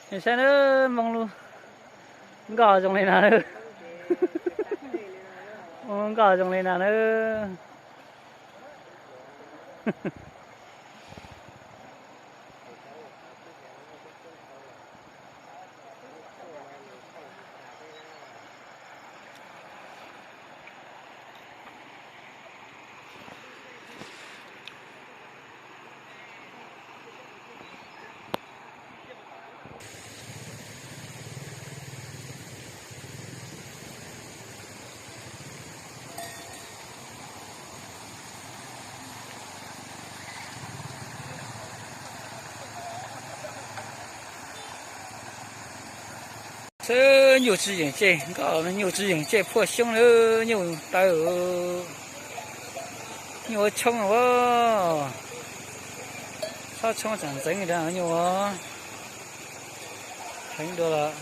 Saib na, Hmoob lub nkoj zoo li no na. Hmoob lub nkoj zoo li no na. Xwb nyuj tsis yeem tsej, nkoj nyuj tsis yeem tsej phuaj xyoob na, nyuj taw, nyuj ua tshoob ua, txhob tshoob tseem ntxeev rau nyuj, heev dua los.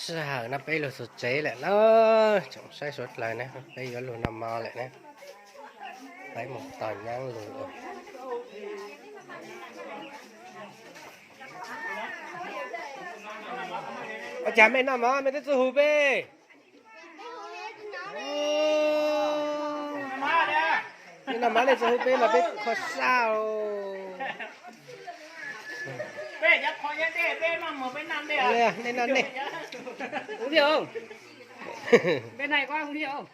Sij hawm no peb los txog tsev lawm na, tsoom saib suav dlawg na, peb yuav lug noj mov lawm na, peb mus tos nyab lug. Ua cas mej noj mov mej twb tsis hu peb? Mej noj mov nej tsis hu peb mas peb kho sab os. Nej noj nej. Hu thiab, peb noj hu thiab.